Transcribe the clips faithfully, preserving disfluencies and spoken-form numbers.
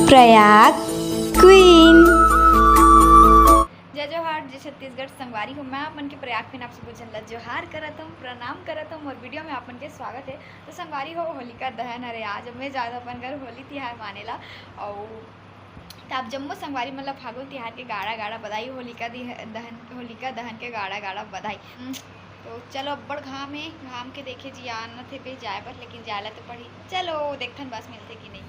Prayag queen. जय जोहार, जय छत्तीसगढ़। संगवारी हो, मैं आप मन के प्रयाग क्वीन आप सबो झन ला जोहार करत हूँ, प्रणाम करत हूँ और वीडियो में आप मन के स्वागत है। तो संगवारी हो, होलिका दहन हरे आज, मैं जात अपन घर होली तिहार माने ला। और त आप जम्मो संगवारी मन ला फागुन तिहार के गाड़ा गाड़ा बधाई, होलिका दिह-, दहन, होलिका दहन के गाड़ा गाड़ा बधाई। हम्म, तो चलो, अब्बड़ घाम हे, घाम के देखे जी आना थे पे जाए बर, लेकिन जाए ला तो पड़ी। चलो देखथन बस मिलथे कि नहीं।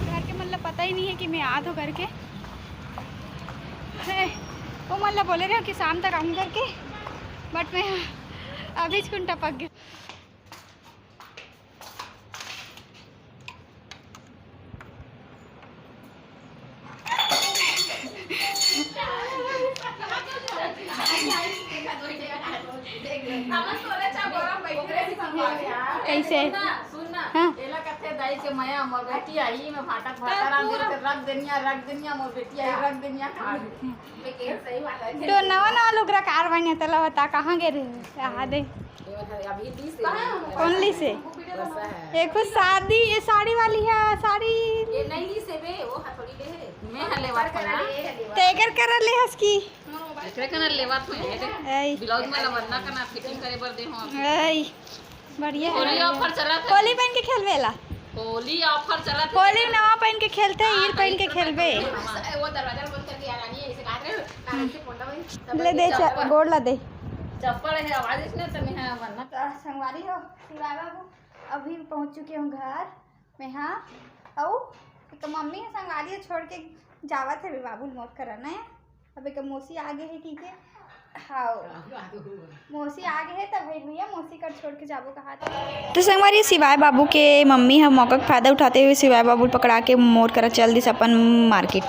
घर के मन ला पता ही नहीं है कि मैं आत हो करके। हे, वो मन ला बोले रहे हो कि शाम तक आऊँ करके, but मैं अभी कुन टपक गया। कैसे? सुन ना, सुन ना, हाँ। एला कथे दाई के मया, मोर बेटी आई, मैं भाटक भाटा रांध दे, रख देनिया, रख देनिया, मोर बेटी आई, रख देनिया, खा ले। तो नवा नवा लुगरा कार बने, तला बता, कहाँ गे रहे? यहाँ दे। अभी ली से। कौन ली से? ये कुछ शादी, ये साड़ी वाली है, साड़ी। ये नहीं ली से बे, वो हथौड़ी ले है। मैं हले बात करा। तेकर कर ले हस की। एकरे कना लेवा तो है। ऐ। ब्लाउज में लवन्ना कना फिटिंग करे बर दे हो। ऐ। बढ़िया है, होली बढ़िया। Offer चलत है। होली पहन के खेलबे ला। होली offer चलत है। होली नवा पहन के खेलते, हाँ, ईर पहन के खेलबे। वो दरवाजा बंद करके यार, आनी ऐसे काट रहे हो। ले दे, गोड़ ला दे। चप्पल है, आवाज इसने तो नहीं है वरना। तो संगवारी हो, शिवाय बाबू, अभी पहुंच चुके हूँ घर। मैं, हाँ, अऊ एक मम्मी ह संगवारी छोड़ के जावत हे बाबू मोर करा ना। अब एक मौसी आगे है, ठीक है, हाँ, मौसी आगे है, तब भाई भैया मौसी कर छोड़ के जाबो कहा। तो संगवारी, शिवाय बाबू के मम्मी ह मौका के फायदा उठाते हुए शिवाय बाबू पकड़ा के मोर करा चल दिस अपन मार्केट।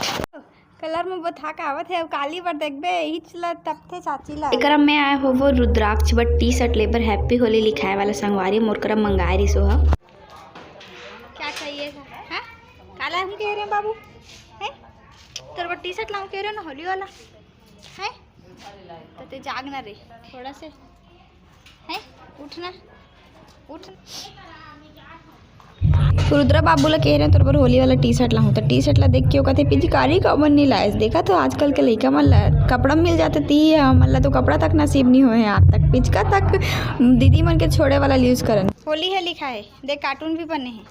कलर में बथा के आवत हे, अउ काली बर देखबे, इच ल तपथे चाची ला। एकरा में आए हो वो रुद्राक्ष बर टी शर्ट लेबर, हैप्पी होली लिखाए वाला संगवारी मोर करा मंगाए रिसो ह। क्या चाहिए था? हैं? काला हम कह रहे हैं बाबू? हैं? तोर बर टी शर्ट लाऊं कह रहे हो ना, होली वाला? हैं? तो ते जाग ना रे, थोड़ा से। हैं? उठ ना, उठ। रुद्रा बाबू ला कह रहे हैं, "तोर बर होली वाला टी शर्ट लाहूं।" तो टी शर्ट ला देख के वो कहते, "पिचकारी काबर नहीं लायस?" देखा तो आजकल के लइका मन ला कपड़ा मिल जाते, ती हमन ला तो कपड़ा तक नसीब नहीं हुए हैं आज तक। पिचका तक दीदी मन के छोड़े वाला यूज करन। होली है लिखा है, देख कार्टून भी बने हैं।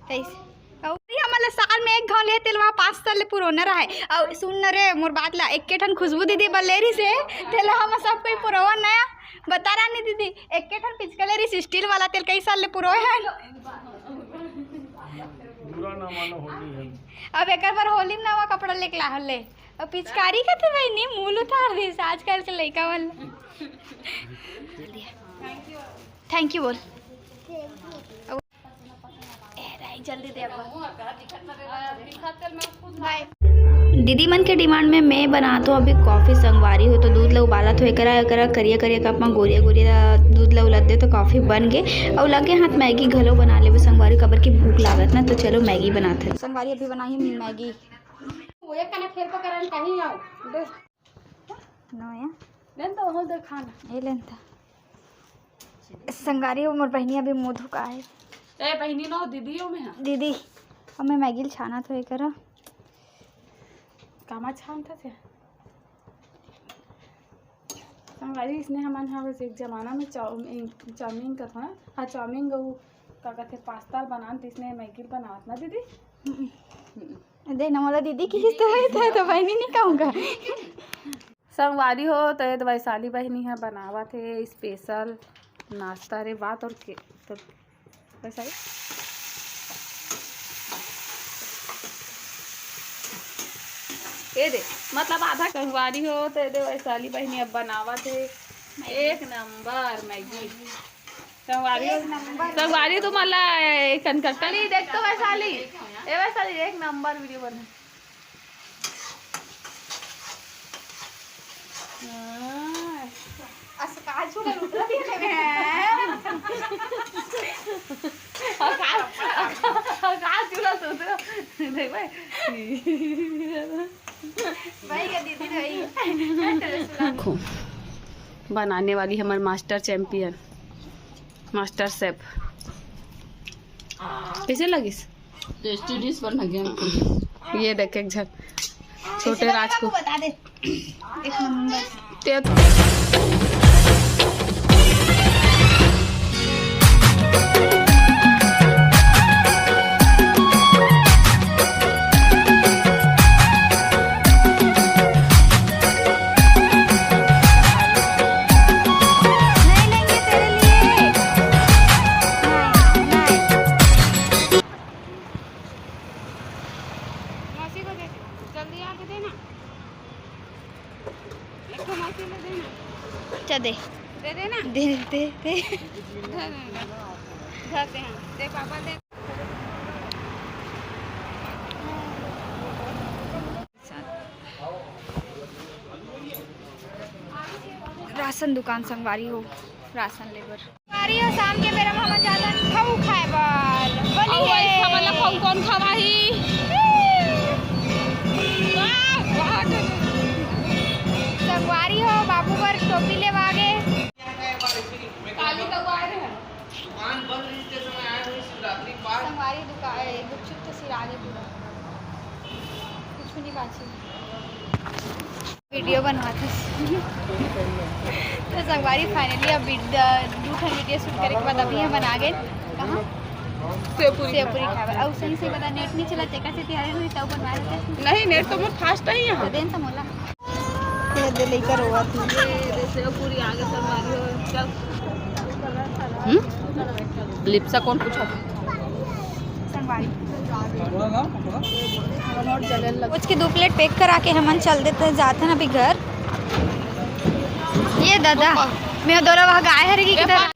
कैसे? अउ हमन ला साल में एक घाव ले तेल वहाँ पाँच साल ले पुरोना रहे। अउ सुन न रे मोर बात ला, एक के ठन खुशबू दीदी बर ले रही से, तेला हम सब कोई पुरोवा नया। बता रानी दीदी, एक के ठन पिचका ले रही से, स्टील वाला तेल कई साल ले पुरोए है। बुरा ना मानो, होली है। अब एकर बर होली में नवा कपड़ा लेके ला ले। अब पिचकारी का तो भाई नहीं, मूल उतार दी आजकल के लइका मन। थैंक यू बोल। ए, राई, जल्दी दे अब। बाय। दीदी मन के डिमांड में मैं बनात हो अभी कॉफी संगवारी हो, तो दूध ला उबालत हो, एकरा, एकरा करिया करिया कप में गोरिया गोरिया दूध ला उलत दे, तो कॉफी बन गे। अउ लगे हाथ मैगी घलो बना लेबे संगवारी, काबर की भूख लागत ना, तो चलो मैगी बनात है। संगवारी अभी बनाही मैगी। वो एक कना खेल को करन कहीं आओ। दे। नो या। लेन तो हो दे खाना। ए लेन था। संगवारी हो मोर बहिनी अभी मुंह धुकाए। ए बहिनी नो, दीदी हो मैं हाँ। दीदी, अब मैं मैगी ल छाना तो ये करा। कामा छान था से। संगवारी इसने हमन हा बस एक जमाना में चाउमीन, चाउमीन का था ना? हाँ, चाउमीन गऊ का कहते पास्ता बनान, तो इसने मैगी बनावत ना दीदी? हम्म। हम्म। दे ना मोला दीदी की किस्त है तो, तो बहिनी नहीं कहूँगा। संगवारी हो, तो ये तो वैशाली बहिनी ह बनावत हे स्पेशल नाश्ता रे बात। और के तो वैशाली, ये दे, मतलब आधा। संगवारी हो, तो ये दे वैशाली बहिनी अब बनावत हे एक नंबर मैगी। संगवारी, संगवारी तुमन ला एक कनकट्टा ली देख तो वैशाली, ए वैशाली एक नंबर वीडियो बना। हाँ। अस का झूला लुटरा दिया ने। अस का, अस का झूला लुटरा। देख भाई। भाई का दीदी रही। देखो। बनाने वाली हमर master champion, master chef। कैसे लगिस? Tasty dish बन गया। ये देख एक झन छोटे राज को। बता दे। एक नंबर। ते नहीं लेंगे तेरे लिए। नहीं, नहीं। मौसी को दे दे, जल्दी आके देना। एक ठो मौसी को देना। अच्छा, दे। दे देना। दे, दे, दे। धर, धर, धर दे, हाँ। दे, पापा दे। राशन दुकान संगवारी हो, राशन ले बर। संगवारी हो, शाम के बेरा म हमन जाथन फऊ खाए बर। बोली अउ हे। अइसा वाला फऊ कौन खवाही? वाह, वाह, संगवारी हो, बाबू बर टोपी लेवा गे। काली कब आए रहे? दुकान बंद रहिस ते समय आए रहे शिवरात्रि के बाद। संगवारी दुका-, ए, गुपचुप तो सिरा गे पूरा, कुछ नहीं बाची। वीडियो बनवाथे। तो संगवारी finally अब वीड-, दू ठन वीडियो शूट करे के बाद अभी हमन आ गे। कहाँ? सेवपुरी। सेवपुरी खाए बर। अउ सही से बता, नेट नहीं चला, तेकर से तिहारे हुई तब बनवा लेते। नहीं, नेट तो मोर fast है यहाँ। तो देन तो मोला। ये दे लइका रोवत हे। ये दे सेवपुरी आगे संगवारी हो। चल। हम्म? लिप्सा कौन पूछा था? संगवारी। कुछ के दो प्लेट पैक करा के हमन चल देते, जाते ना अभी घर। ये दादा, मैं दोनों वहाँ गाय हरे की किधर?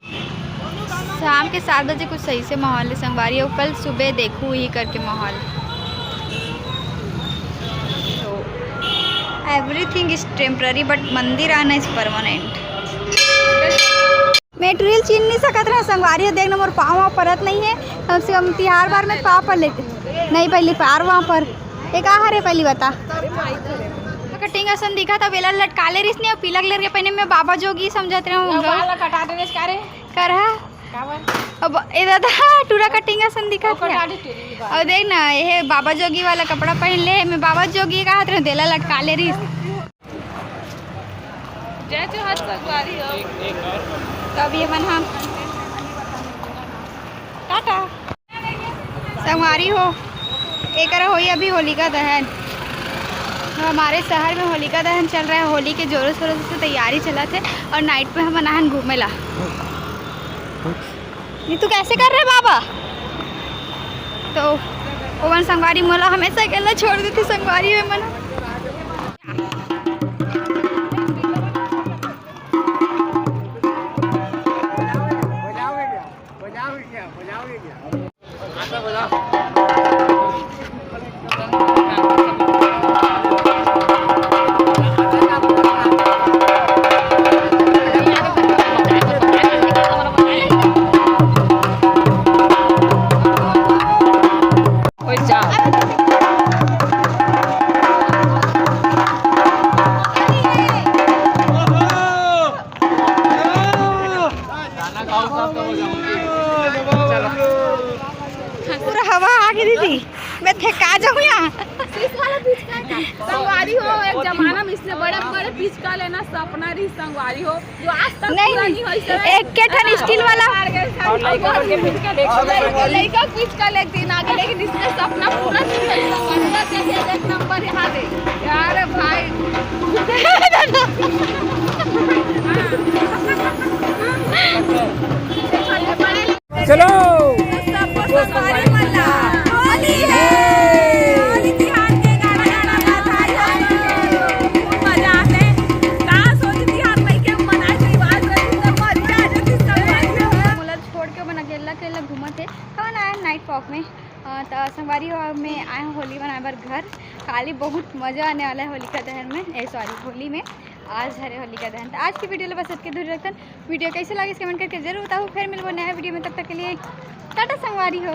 शाम के सात बजे कुछ सही से माहौल है संगवारी, और कल सुबह देखू ही करके माहौल। Everything is temporary, but मंदिर आना is permanent। Material चीन नहीं सकत रहे संगवारी, देख ना मोर पाँव वाँव परत नहीं है, कम से कम तिहार बार में पाँव पर लेते नहीं, पहली पार वहाँ पर एक आ हरे पहली बता। कटिंग असन दिखा था, बेला लटका ले रिस ने, पीला कलर के पहने में बाबा जोगी समझत रहे हूँ। वाला कटा देने का रे। करहा। काबर? अब ए दादा, टूरा कटिंग असन दिखा ओकर था। दाढ़ी टूरी बा। और देख ना, ये बाबा जोगी वाला कपड़ा पहन ले, मैं बाबा जोगी का हाथ रहे, देला लटका ले रिस। जय जोहार संगवारी हो। तो अभी हमन हम टाटा। संगवारी हो, एकरा होई अभी होलिका दहन। तो हमारे शहर में होलिका दहन चल रहा है, होली के जोरों शोरों से तैयारी चलत हे और night में हमन आहन घूमे ला। ये तू कैसे कर रहे बाबा? तो ओवन संगवारी मोला हमेशा अकेला छोड़ देते संगवारी है मन। पूरा हवा आ गई दीदी, मैं थका जाऊँ यहाँ। संगवारी हो, एक जमाना में इसने बड़े बड़े पिचका लेना सपना रही संगवारी हो, जो आज तक नहीं, पूरा नहीं। नहीं होई सके। एक के ठन स्टील वाला। और लइका मन के पिचका देख। लइका, लइका पिचका ले एक दिन आगे, लेकिन इसने सपना पूरा नहीं होई सके। एक नंबर यहाँ दे। यार भाई। चलो। सबको संगवारी मन ला होली है। होली तिहार के गाना गाना बधाई हो। खूब मजा आथे। का सोच तिहार लइके मनाए के रिवाज रही त मजा आ जाती संगवारी हो। मोला छोड़ के मन अकेला अकेला घूमत हे। हमन आए night walk में। अ, त संगवारी हो, मैं आए हूँ होली मनाए बर घर। काली बहुत मजा आने वाला है होलिका दहन में, ए, sorry, होली में। आज हरे होलिका दहन। त आज की वीडियो ला बस अतके दूर रखतन। वीडियो कैसे लागिस comment करके जरूर बताओ। फिर मिलबो नया वीडियो में, तब तक के लिए टाटा संगवारी हो।